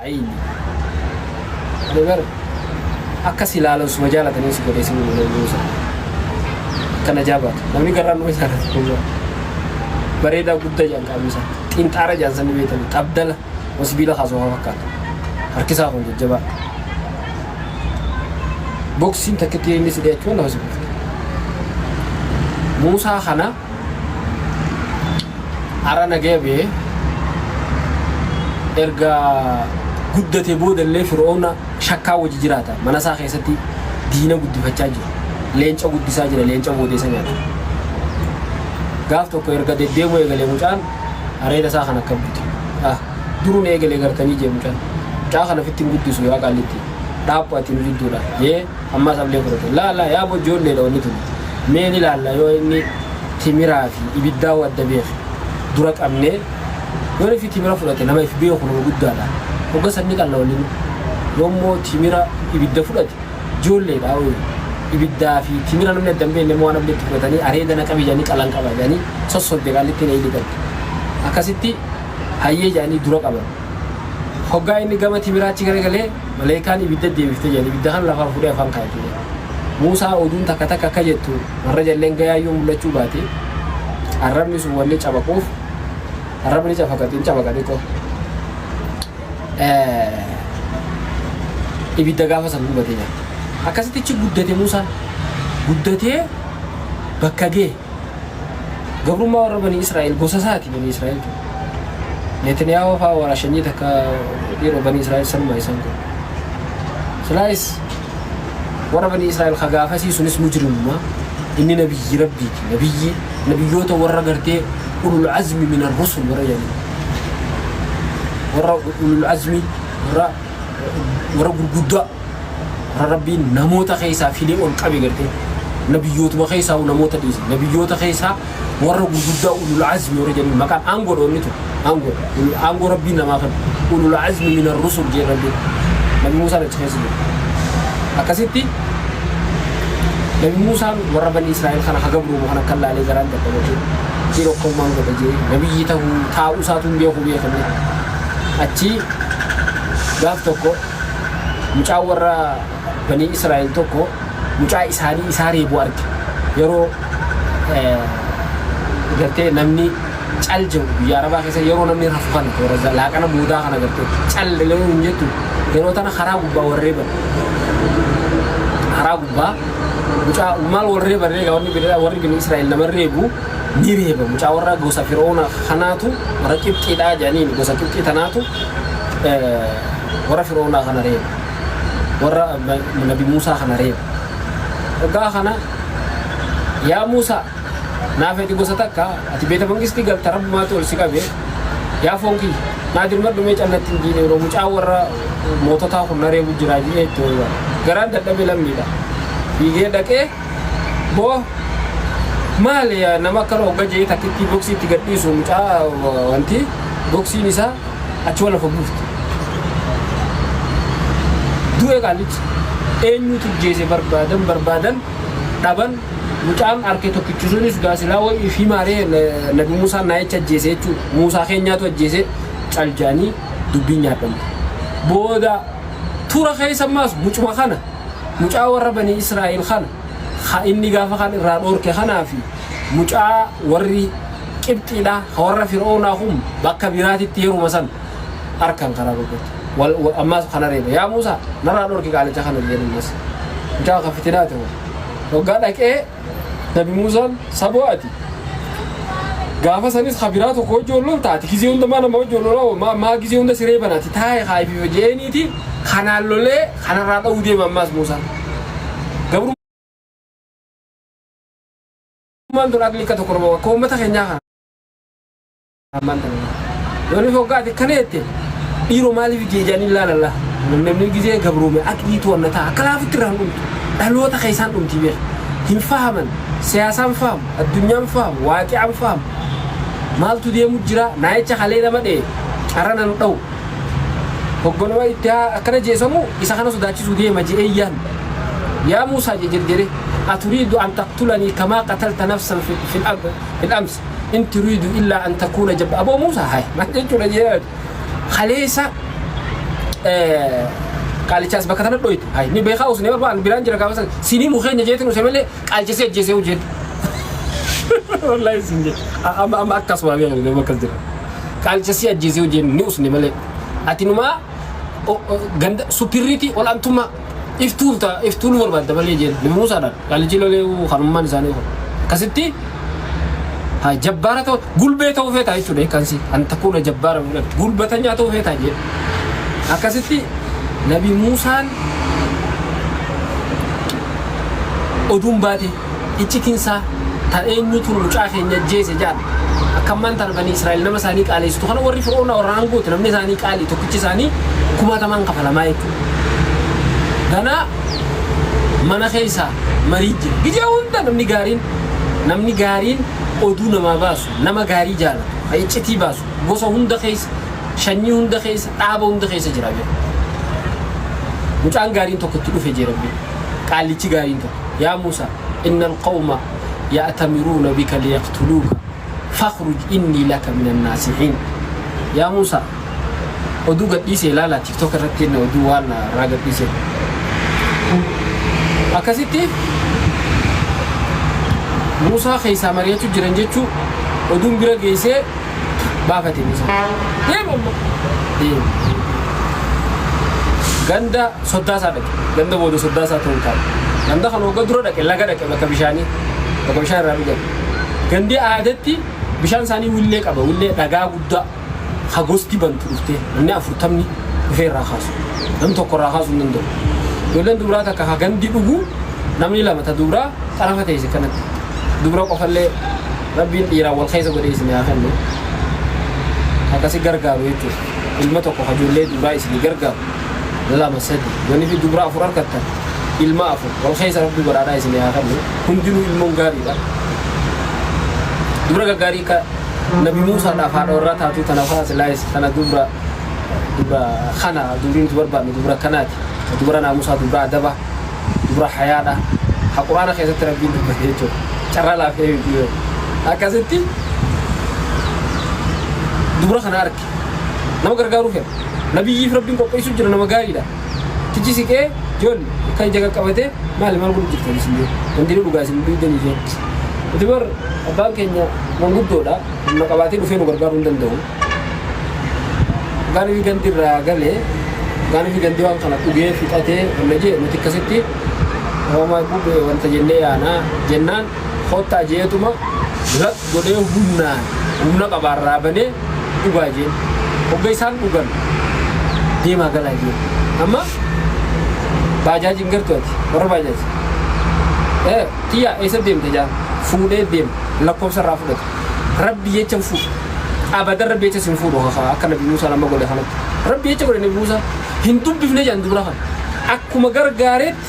Ayni. Ani bar akka si ilaalan suma jaalatanii si godhee si godhee buusa. Kan ajaa'ibaati. Namni garraan nama jaalatu. Bareedaa guddaa jaan qaamni isaa. Xinxaara jaan sanni beektan. Xabdala sibiila kaasuu fakkaata. Harki isaa kun jajjabaa. Boksiin takkitti inni si dhiyaachuu lafa si buufte. Muusaa kana Har'a nagaya ba'ee erga guddate boodallee Fir'oona shakkaa wajji jiraata. Mana isaa keessatti diina guddifachaa jira. Leenca guddisaa jira, leenca booda isa nyaata. Gaaf tokko erga deddeemuu eegalee mucaan areeda isaa kan akka bute. Ah, duruun eegalee gartanii jee mucaan. Mucaa kana ofitti hin guddisu yaa qaallitti. Dhaaphu ati nu jidduudha. Jee ammas ablee fudhate. Laa laa yaa bojjoolleedha wanni tuni. Mee ni laalla yoo inni timiraa fi ibiddaa hoo adda beeke dura qabnee yoo inni timira fudhate nama if beeku nama guddaadha. Hogga san ni qalla wanni nu. Yoo immoo timira ibidda fudhate ijoolleedha hoo ibiddaa fi timira namni adda hin beekne immoo waan ableetti fudhatanii areeda na qabi jedhanii qalan qaba jedhanii sossobde qaallittiin eeyli galte. Akkasitti hayyee jedhanii dura qaban. Hoggaa inni gama timiraa achi garagalee maleekaan ibidda deebifte jedhan ibidda kana lafaa fuudhee afaan kaayate jedhan. Muusaa oduun takka takka akka jettu warra jalleen gayaa yoo mul'achuu baate arrabni sun wanni cabaquuf arrabni cafaqate hin cabaqa xiqqoo. Ibidda gaafa san gubate jedha. Akkasitti achi guddate Muusaan guddatee bakka ga'e. Gabrummaa warra Banii Israa'el gosa isaati Banii Israa'el tun. Netanyaahoo fa'aa warra shanyii takka dhiiroo Banii Israa'el sanumaa isaan kun. Silaayis warra Banii Israa'el ka gaafasii sunis mujrimummaa inni nabiyyi rabbiiti nabiyyi nabiyyoota warra gartee ulul azmi min ar-rusul warra jedhanii warra ulul azmi warra warra gurguddaa Warra Rabbiin namoota keessaa filee ol qabe gartee nabiyyootuma keessaa namoota dhiise nabiyyoota keessaa warra gurguddaa ulul azmi warra jedhan maqaan aangoodha wanni tun aangoodha aangoo Rabbiin namaa kennu ulul azmi min ar-rusul jedhe Rabbiin. Nabi Muusaan achi keessa jiru. Akkasitti Nabi Muusaan warra bani Israa'el kana haga gabroomu kana akka laalee garaan dadhabatee dhiira okkommaan godha jee nabiyyi ta'uu taa'uu isaatu hin beeku beekamne achi gaaf tokko mucaan warra banii Israa'el tokko mucaa isaanii isaa reebu arge. Yeroo gartee namni cal jedhu biyya Arabaa keessa yeroo namni rafu kana warra laaqana boodaa kana gartee cal yeroo hin jettu yeroo tana karaa gubbaa wal reeban. Karaa gubbaa mucaa maal wal reeban reega warri bini warri bini Israa'el nama reebu ni reeba mucaa warra gosa Fir'oona kanaatu warra Qibxiidhaa jedhaniin gosa Qibxii tanaatu warra Fir'oonaa kana reeba. Warra Nabi Muusaa kana reeba. Hoggaa kana yaa Muusaa naaf ati gosa takka ati beeta mangistii galta rabbumaatu ol si qabe yaa foon kiyya naa dirmadhu mee callatti hin jiine yeroo mucaa warra moototaa kun na reebu jira jee itti hoyyaa garaan dadhabe lammiidha fiigee dhaqee boo maali nama akkana hogga jee takkittii boksii itti gadhiisu mucaa wanti boksiin isaa achuma lafa buufte. Du'e qaallichi. Eenyutu jeese barbaadan barbaadan dhaban mucaan harke tokkichi sunis gaasilaa wayi fi maaree Nabi Muusaan naayicha ajjeese jechuudha. Muusaa keenyaatu ajjeese caljaanii dubbiin nyaadhamte. Booda tura keessa ammaas mucuma kana mucaa warra banii Israa'el kana ka inni gaafa kan irraa dhoorke kanaa fi mucaa warri Qibxiidha ka warra Fir'oownaa kun bakka biraatitti yeruma san arkan karaa gubbaatti. Wal, wal, ammaas kana reeba. Yaa Muusaa narraa dhorki qaalicha kana jedheen ammas. Mucaa ka fitinaati kun. Hoggaa dhaqee Nabi Muusaan saboo ati gaafa sanis ka biraa tokko wajji wal lolta ati gizee hunda maa nama wajji wal lolaa maa, maa gizee hunda siree bana ati taa'e kaayififa jeeniiti kanaan lolee kanarraa dha'uu deema ammaas Muusaan. Gabrummaan tun aqlii akka tokko nama akka uummata keenyaa kana. Ammaan tana. Yooni foggaati akkana jette dhiiroo maaliif jeejanii ilaalalla. Namni gizee gabroome aqlii to'anna ta'a akka laafutti irraa hin dhumtu. Dhaloota keessaan dhumti beek. Hin fahaman siyaasaan fahamu addunyaan fahamu waaqicaan fahamu. Maaltu deemu jira naayicha kalee nama dhee carra nan dha'u. Hogganuma itti akkana jeesamu isa kana sodaachisuu deema je'ee yaan. Yaa Muusaa je jedhe aturiidu an taqtulanii kamaa qatalta nafsan fil ams in turiidu illaa an takuuna jabba aboo Muusaa hay maal jechuudha jee kaleessa Qaalichaas bakka tana dhoyte. Hay ni beekaa usnee barbaan biraan jira gaafa san sinii mukeenya jeetin use malee qaalchisee ajjeesee hojjeete. Wallaahi sin jedhe. Amma amma akkas waa beekan nama akkas jira. Qaalchisee ajjeesee hojjeete ni usne malee. Ati numaa ganda supirriitii ol'aantummaa iftuulta iftuuluu barbaadda malee jeen. Nabi Muusaadhaan qaalichi lolee kanummaan isaanii kun. Akkasitti haa jabbaara ta'u gulbee ta'uu feetaa jechuudha hiikkaansi. An takuuna jabbaara gulbatanyaa ta'uu feetaa jeen. Akkasitti Nabi Muusaan oduun baate iccitinsaa ta eenyutu mucaa keenya ajjeese jedhan. Akka ammaan tana banii Israa'el nama isaanii qaaleessitu kana warri Fir'oona warra aangooti namni isaanii qaalii tokkichi isaanii kumaatamaan kafalamaa jechuudha. Ganaa mana keessa marii jira. Gijee hunda namni gaariin namni gaariin oduu namaa baasu nama gaarii jaalatu ka iccitii baasu gosa hunda keessa shanyii hunda keessa dhaaba hunda keessa jira beeku. Mucaan gaariin tokko itti dhufe jee Rabbiin. Qaallichi gaariin tokko. Yaa Muusaa, innal qawma ya'tamiruuna bika liyaqtuluuka fakhruj innii laka minan naasihiin. Yaa Muusaa, oduu gadhiisee ilaalaa TikTok irratti inni oduu waan irraa gadhiisee. Akkasitti Muusaa keessaa mari'achuu jiran jechuu oduun bira geessee baafate Muusaan. Deemi amma. Deemi. Ganda soddaa isaa dhaqe. Ganda booda soddaa isaa ta'uu taa'e. Ganda kana waggaa dura dhaqe laga dhaqe bakka bishaanii. Bakka bishaan irraa dhugan. Gandi aadatti bishaan isaanii willee qaba. Willee dhagaa guddaa ka gosti bantu dhuftee namni 40ni dhufee irraa kaasu. Namni tokko irraa kaasuu hin danda'u. Ijoolleen dubraa takka ka gandi dhugu namni lama ta dubraa xarafa teesse kanatti. Dubra qofallee Rabbiin dhiiraan wal keessa godhee isinii haa kennu. Akkasi gargaaru jechuudha. Ilma tokko ka ijoollee dubraa isinii gargaaru lama sadi yoonni fi dubra afur argattan ilma afur wal keessa Rabbi badhaadhaa isinii haa kennu. Hundinuu ilmoon gaariidha. Dubra gaggaarii ka Nabi Muusaadhaaf haadha warraa taatuu tana faa silaayis tana dubra dubra kana dubri nuti barbaadnu dubra kanaati. Dubra naamusaa dubra adabaa. Dubra hayaadha. Ha quraana keessatti Rabbiin dubbate jechuudha. Carraa laafee miti yoo. Akkasitti dubra kana arge. Nama gargaaruu fedha. Nabiyyiif Rabbiin qopheessuu jira nama gaariidha. Tichi siqee ijoolli akka ija qaqqabatee maali maal godhu jirtan isin jee. Wanti dhugaa isin dhuydanii jee. Nuti bar abbaan keenya manguddoodha. Humna qabaatee dhufee nu gargaaruu hin danda'u. Gaanii fi gandi irraa galee gaanii fi gandi waan kana dhugee fixatee wanna jee nuti akkasitti homaa gubee wanta jennee yaanaa jennaan kottaa jeetuma laq godhee humnaan humna qabaarraa banee dhugaa jeen hogga isaan dhugan deemaa galaa jeen amma baajaaji hin gartu ati warra baajaaji tiyyaa eessa deemte jaan fuudhee deema lakkoofsa irraa fudhate Rabbi jecha hin fuudhu. Abadan Rabbi jecha sin fuudhu kaka akka Nabi Muusaan amma godhe kanatti. Rabbi jecha godhe Nabi Muusaan hin dubbifne jedhan dubra kana. Akkuma gargaaretti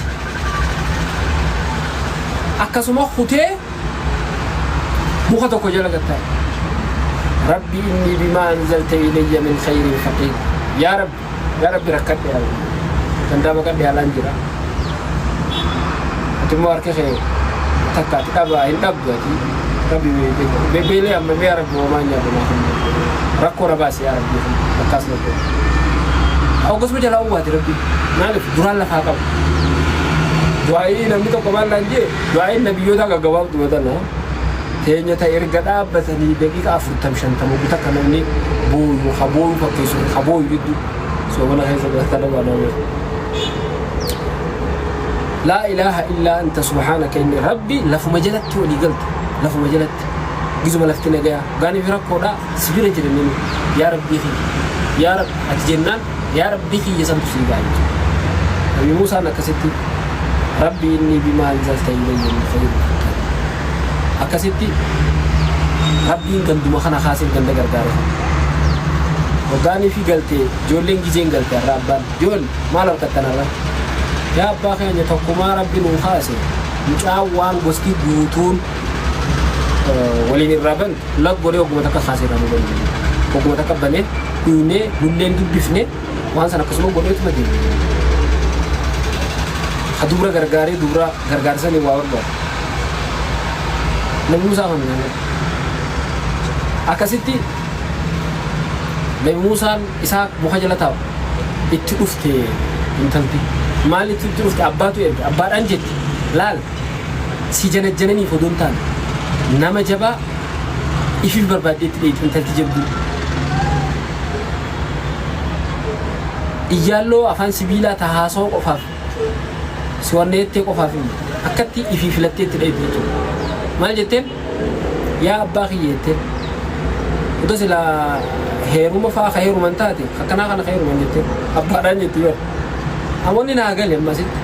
akkasuma kutee muka tokko jala gattaa'e. Rabbi inni bimaa anzalta ilayya min khayrin faqiir. Yaa Rabbi, yaa Rabbi rakkadhe yaa Rabbi. Gandaa baqadhe alaan jira. Ati immoo harka kee takka ati dhabaa hin dhabdu ati rabbi bebeelee amma mee yaa rabbi homaa hin nyaadhu naa kennu rakkoo na baasi yaa rabbi akkaas na godhu. Akkasuma jalaa uwwaate rabbi maaliif duraan lafaa qaba. Du'aa'ii namni tokko maal naan jee du'aa'iin nabiyyootaa gaggabaabduma tana teenya ta erga dhaabbatanii daqiiqa 40 50 guutuu takka namni booyu ha booyu fakkeessu ha booyu jidduu soomana keessa kana baanaa. Laa ilaaha illaa anta subhaanaka inni rabbi lafuma jalatti walii galta lafuma jalatti gizuma lafti nagayaa gaanii fi rakkoodha si bira jira nini yaa rabbii kiyya yaa rabbi ati jennaan yaa rabbii kiyya santu sii ga'a jechuudha. Nabi Muusaan akkasitti rabbi inni bimaa anzalta ilayya min khayrin faqiir akkasitti rabbiin ganduma kana kaasee ganda gargaare kana. Waggaanii fi galtee ijoolleen gizeen galte har'a abbaan Jool, maal arkattan har'a? Yaa abbaa keenya tokkumaa Rabbi nuu kaase mucaan waan gosti guutuun waliin irraa bantu lag godhee ogguma takka kaasee irraa nu bane. Ogguma takka banee dhuynee nulleen dubbifne waan sana akkasuma godheetuma deeme. Ha dubra gargaaree dubra gargaarsanii waa barbaadu. Nabi Musaa kan akkasitti Nabi Muusaan isaa muka jala taa'u. Itti dhufte intalti. Maalitti itti dhufte? Abbaatu erge. Abbaadhaan jetti. Laal, si janajjananiif odoo hin taane nama jabaa ifiif barbaaddee itti dheeyxi intalti jabduu. Iyyaalloo afaan sibiilaa ta haasawaa qofaaf si wanna jettee qofaaf hin akkatti ifii filattee itti dheeyxu jechuudha. Maal jetteen? Yaa abbaa kiyya jetteen. Odoo silaa heeruma fa'aa ka heeruman taate akkanaa kana ka heeruman jetteen abbaadhaan jetti bar. Amoonni naa gale amma asitti.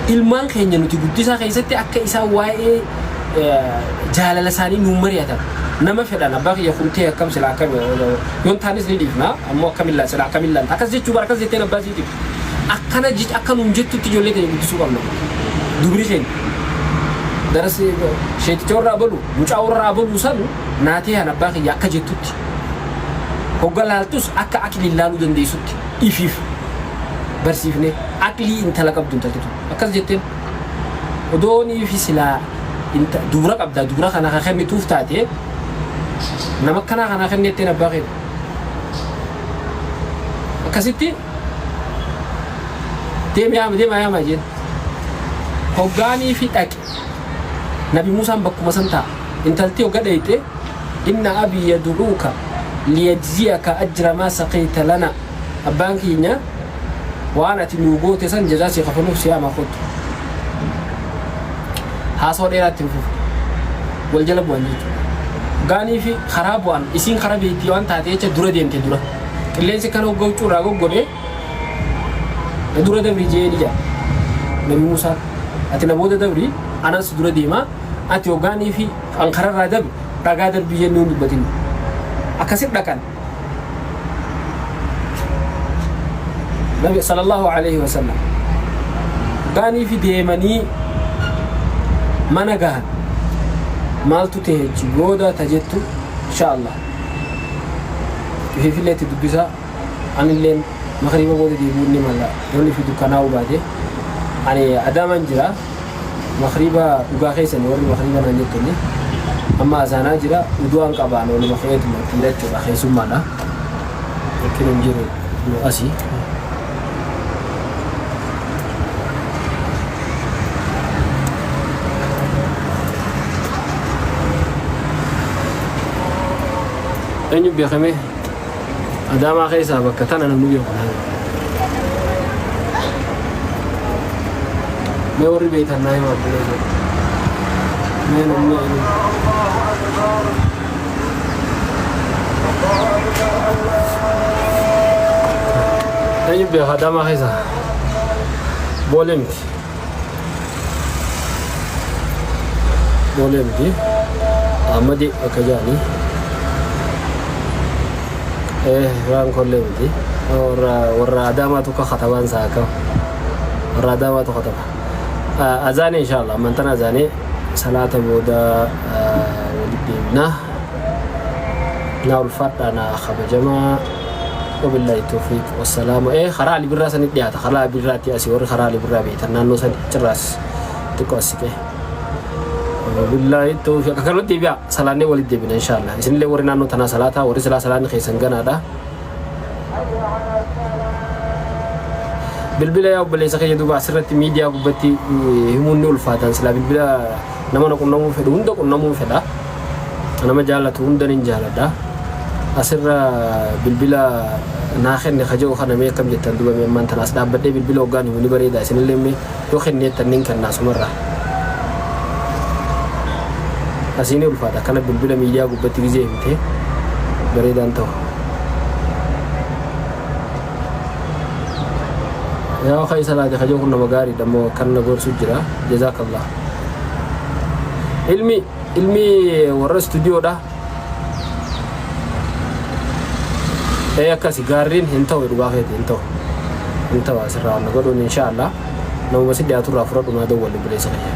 Ilmaan keenya nuti guddisaa keessatti akka isaan waa'ee jaalala isaanii nuun mari'atan nama fedhan abbaa kiyya kun ta'e akkam sila akkam yoon taanis ni dhiifna ammoo akkamillaan sila akkamillaan akkas jechuu bara akkas jetteen abbaa siitiif akkana akka nuun jettutti ijoollee keenya guddisuu qabna dubri keenya daras sheeticha warra abalu mucaa warra abaluu san naatee han abbaa kiyya akka jettutti hogga laaltus akka akliin laaluu dandeessutti ifiif barsiifne aqlii intala qabdu intalti tun akkas jetteen odoonii fi silaa dubra qabda dubra kana ka kennituuf taate nama akkanaa kanaa kenni jetteen abbaa keenya akkasitti deemi yaama deema yaama jeen hoggaanii fi dhaqe Nabi Muusaan bakkuma san taa'a intalti hogga dheyxe inna abii yad'uuka liyajziyaka ajra maa saqeyta lana abbaan keenya waan ati nuu goote san jazaa sii kafaluuf si yaama kottu. Haasawa dheeraa itti hin fufu. Wal jala bu'an jechuudha. Gaanii fi karaa bu'an isiin kara beektii waan taate jecha dura deemte dura. Qilleensi kana hogga huccuu irraa goggodhe na dura dabri jee ni jedha. Nabi Muusaan ati na booda dabri anaan si dura deema ati hoggaanii fi an kararraa dabri dhagaa darbii jennee hin dubbatin. Akkasit dhaqan. Nabi sallallahu alaihi wasallam gaanii fi deemanii mana gahan maaltu ta'e achi booda ta jettu insha Allah ifiifillee itti dubbisaa anilleen makriiba booda deebi'uun ni mala yoonni fi dukkanaa'uu baate ani adaamaan jira. Makriiba dhugaa keessani warri makriiba naan jettani amma azaanaa jira udu'aan qabaan oluma ka'eetuma itti hidhachuudha keessummaadha rakkin hin jiru nu asii. Eenyu beekame Adaamaa keessaa bakka tana namni beeku naa hima. Mee warri beektan naa himaa obboleessa. Mee namni eenyu. Eenyu beeka Adaamaa keessaa? Boolee miti. Boolee miti. Ahmadi bakka jaani. Eh, waan kollee miti. Warra warra Adaamaatu ka katabaan isaa akkam. Warra Adaamaatu kataba. Azaanee inshallah amantan azaanee salaata booda walitti deebina. Na ulfaadhaa na kabajamaa. Wabillahi tawfiiq wassalaamu. Eh, karaa Ali Birraa sanitti dhiyaata. Karaa Ali Birraatti asii warri karaa Ali Birraa beektan naannoo sani achirraas xiqqoo as siqee. Wabillahi tawfiiq. Akka kanatti deebi'a. Salaannee walitti deebina inshallah. Isinillee warri naannoo tanaa salaataa warri silaa salaanni keessan ganaadha. Bilbila yaa obboleessa keenya duuba asirratti miidiyaa gubbatti himuun ni ulfaatan silaa bilbila nama na qunnamuu fedhu hunda qunnamuu fedha. Nama jaallatu hunda nin jaaladha. Asirra bilbila naa kenne ka jedhu kana mee akkam jettan duba mee ammaan tana as dhaabbadhee bilbila hoggaan himu ni bareeda isinillee mee yoo kenneettan nin kenna asumarraa. Asii ni ulfaata akkana bilbila miidiyaa gubbatti gizee himte bareedaan ta'u. Yaa kai salaate ka jedhu kun nama gaariidha immoo kan na gorsu jira jazaakallah. Ilmi Ilmi warra istuudiyoodha. Ee akkasi gaarriin hin ta'u dhugaa keeti hin ta'u. Hin ta'u asirraa waan godhuun inshaallah. Namuma si dhiyaatu irraa fudhadhu naa dawwalli obboleessa kiyya.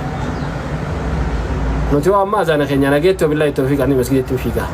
Nuti waa amma azaana keenya nageetti wabillahi tawfiiq ani masgiidatti fiigaa.